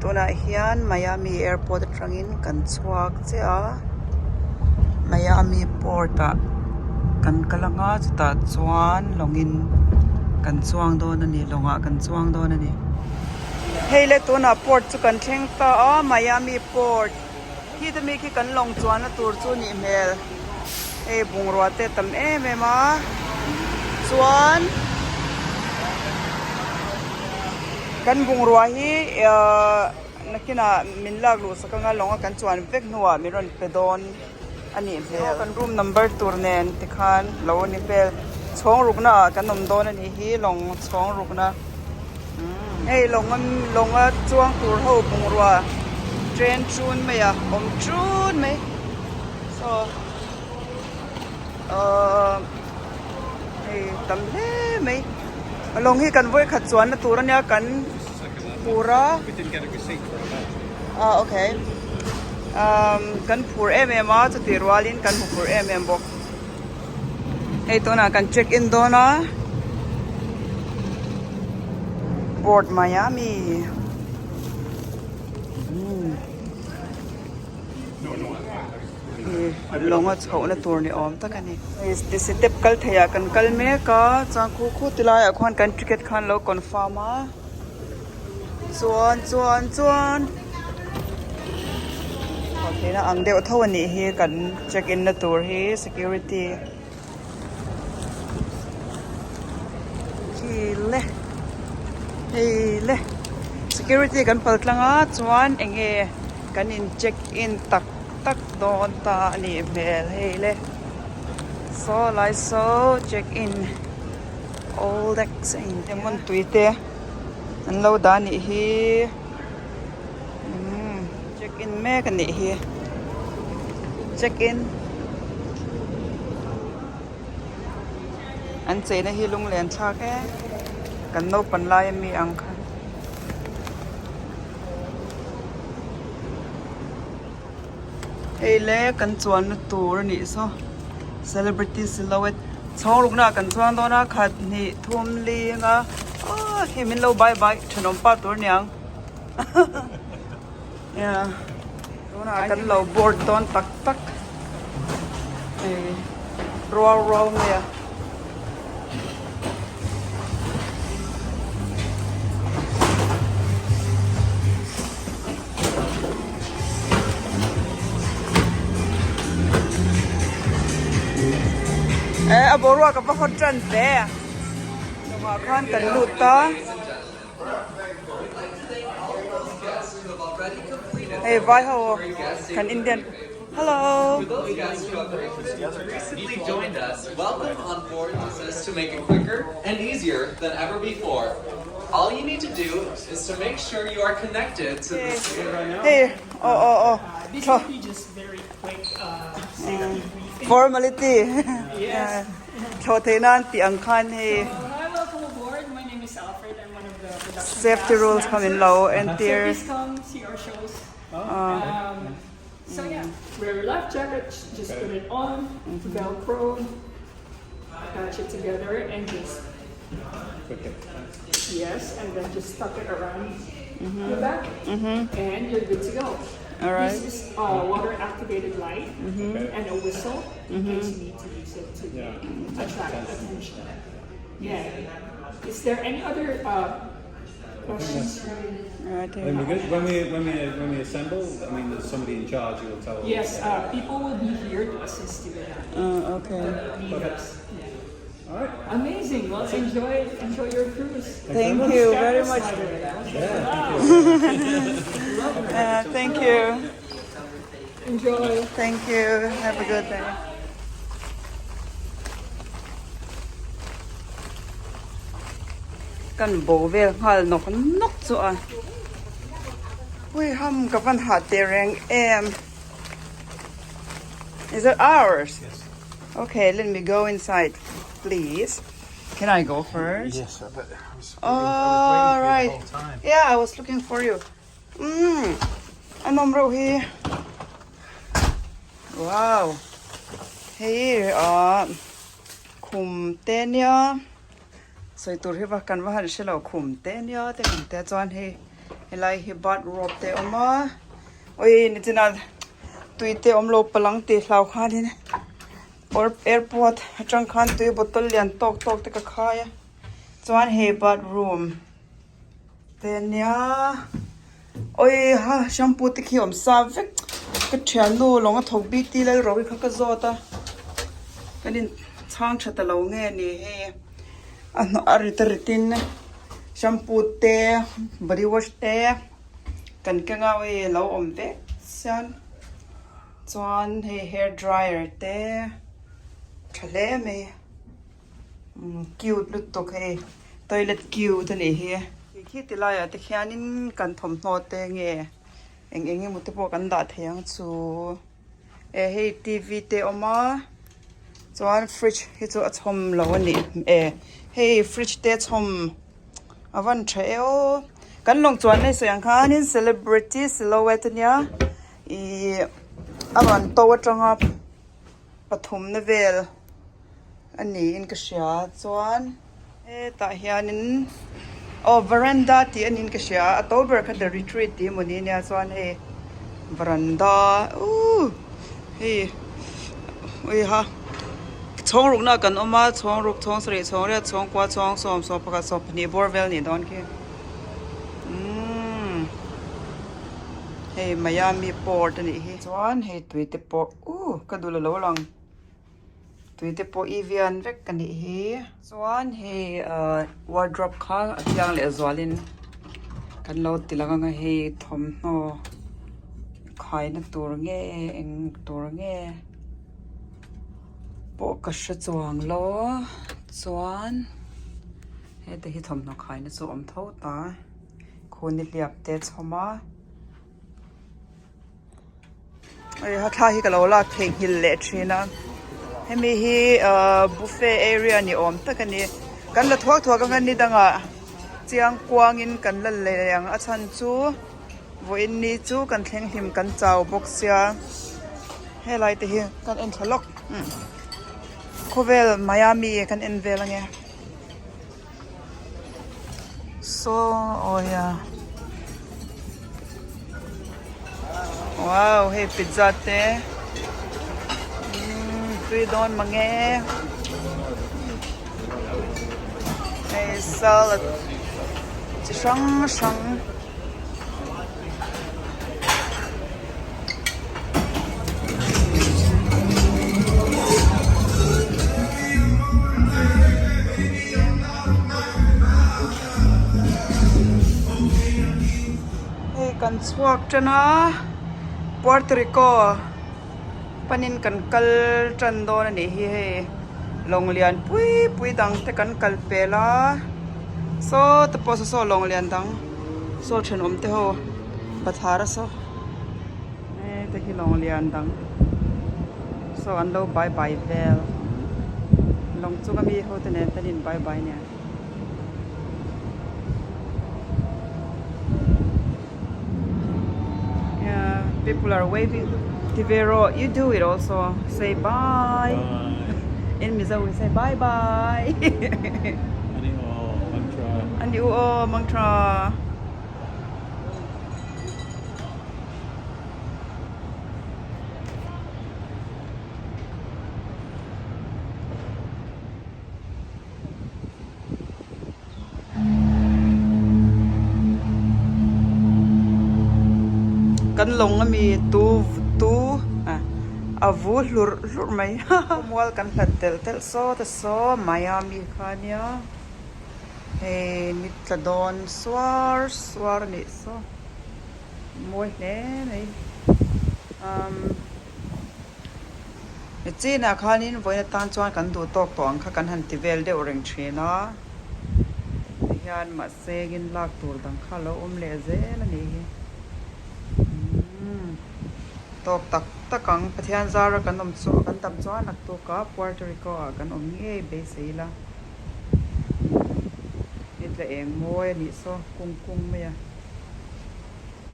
Tunah hian Miami airport atangin kan chhuak chiah a, Miami port ah kan kal anga chutah chuan lawngin kan chuang dawn a ni lawngah kan chuang dawn a ni. Hei le tunah port chu kan thleng ta a Miami port khi te mi khi kan lawng chuanna tur chu a nih hmel hei bungrua te a tam em em a chuan. Kan bungrua hi ahh nakinah min lak luh sak anga lawnga kan chuan vek hnuah min rawn pe dawn a nih hmel. Kan room number tur nen tikhan lo a ni vel. Chhawng rukna ah kan awm dawn a nih hi lawng chhawng rukna. Hei lawnga lawnga chuang tur ho bungrua train chun mai a awm chun mai. Saw ahh. Hei tam hle mai a lawng hi kan vawikhat chuanna tur ania kan phur a ah okay umm kan phur em em a chutih rualin kan hmu phur em em bawk hei tunah kan check in dawn a port Miami umm. Lawnga chhohna tur ni awm tak a ni. Step kal theih ah kan kal mek a chuan khu khu ti laiah khuan kan ticket khan lo confirm a chuan chuan chuan chhoh theihna ang deuh tho a nih hi kan check in na tur hi security khi le hei le security kan pal tlang a chuan eng nge kan in check in tak tak dawn ta a nih hmel hei le saw lai saw check in all decks a in lemon tui te an lo dah a nih hi umm check in mek a nih hi check in an cheina hi lunglen thlak e kan naupang lai ami ang kha. Hei le kan chuanna tur a nih saw celebrity silhouette chhawng rukna ah kan chuang dawn a khat hnih thum ling a aw khi min lo bye bye thenawm pa tur aniang yeah tunah kan lo board dawn tak tak hei rual rual mai a. Eh a boruak a va hawt tan ve chungah khan kan lut a hei vai ho kan Indian hello Hei aw aw aw thaw formality thlawh theih nan tih ang khan hei safety rules kha min lo entir Yes, and then just tuck it around mm-hmm. your back, mm-hmm. and you're good to go. All right. This is a water activated light mm-hmm. and a whistle in case you need to use it to attract attention. Yeah. Is there any other uh, questions? All right. I think we're good. When we when we when we assemble, I mean, there's somebody in charge who will tell us. Yes, uh, people will be here to assist you with that. Okay. Leaders. Yeah. All right. Amazing. Well, enjoy enjoy your cruise. Thank you very much. Yeah. Thank you. Enjoy. Thank you. Have a good day. Kan bo vel nghal nawk nawk chu a. Hui ham ka van hah teh reng em. Is it ours? Yes. Okay, let me go inside, please. Can I go first? Yes, I bet. I was waiting, All I was waiting for you right. the whole time. Yeah, I was looking for you. Umm, a nawm reuh hi. Wow. Hei ah khum te nia. Sawi tur hi va kan va han hre lo khum te nia te kan tia chuan hei. Helai hi bathrobe te a awm a awii nichinah tui te awm lo palang tih hlau khanin airport atang khan tui bottle lian tawk tawk te ka khai a chuan hei bathroom te ania awii ha shampoo te khi a awm sa vek ka thiannu lawng a thawk bik tih lal ro hi kha ka zawt a kan in chhang tha ta lo nge ni hei a hnawh a rit a rit in shampoo te body wash te kan keng a awii a lo awm vek chuan chuan hei hair dryer te tha hle mai cute lutuk hei toilet cute a nih hi khi ti laiah te khianin kan thawmhnaw te nge eng eng emaw te pawh kan dah thei ang chu e hei T V te a awm a chuan fridge hi chu a chhawm lo a ni e hei fridge te a chhawm a van tha e aw kan lawng chuan hei sawi ang khanin celebrity silhouette ania ihh a rawn to atanga pathumna vel a niin ka hria chuan hetah hianin aw veranda tih a niin ka hria a to ber kha the retreat tih emaw ni ania chuan hei veranda uuh hei uiha chhawng rukna kan awm a chhawng ruk chhawng sarih chhawng riat chhawng kua chhawng sawm sawm pakhat sawm pahnih bawr vel a nih dawn khi umm hei Miami port a nih hi chuan hei tui te pawh uuh ka duh la lo lang. Tui te pawh i vian vek a nih hi. Chuan hei ahh wardrobe kha a thiang leh zualin kan lo ti lang anga hei thawmhnaw khaina tur nge eng tur nge pawh ka hre chuang lo chuan heta hi thawmhnaw khaina chu a awm tho ta khuni hliap te a chhawm a. Hei ha thla hi ka lo lak theihnghilh leh thin a hemi hi ahh buffet area ni awm tak a ni kan la thuak thuak ang a ni dangah chiang kuangin kan la leh ang a chhan chu vawiin ni chu kan thleng hlim kan chau bawk sia helai te hi kan en thla lawk khawvel Miami kan en vel ange. Saw aw ya wow hei pizza te umm tui dawn mange hei salad chi hrang hrang. Hei kan chhuak tan a Puerto Rico panin kan kal tan dawn a nih hi hei lawng lian pui pui dang te kan kal pel a saw te pawh saw saw lawng lian dang saw thenawm te ho bathlar a saw heta hi lawng lian dang saw an lo bye bye vel lawng chunga mi ho te nen ten in bye bye nia. Yeah, people are waving. Tivero, you do it also. Say bye. Bye. In Mizo we say bye bye. Ani aw, mantra. Ani u aw, mantra. Kan lawng ami tu tu a vu hlurh hlurh mai mual kan hlat telh telh sawt a saw Miami kha ania hei ni tla dawn suar suar a nih saw mawi hle mai umm. Chinah khanin vawiin atan chuan kan duh tawk tawh ang kha kan han ti vel deuh reng thin a, tihian mahse in lak tur dang kha a lo awm leh zel a nih hi. Umm tawk tak tak ang Pathian zara kan awm chu kan dam chuan naktuk a Puerto Rico ah kan awm ngei beisei ila ni tla eng mawi a nih saw kung kung mai a.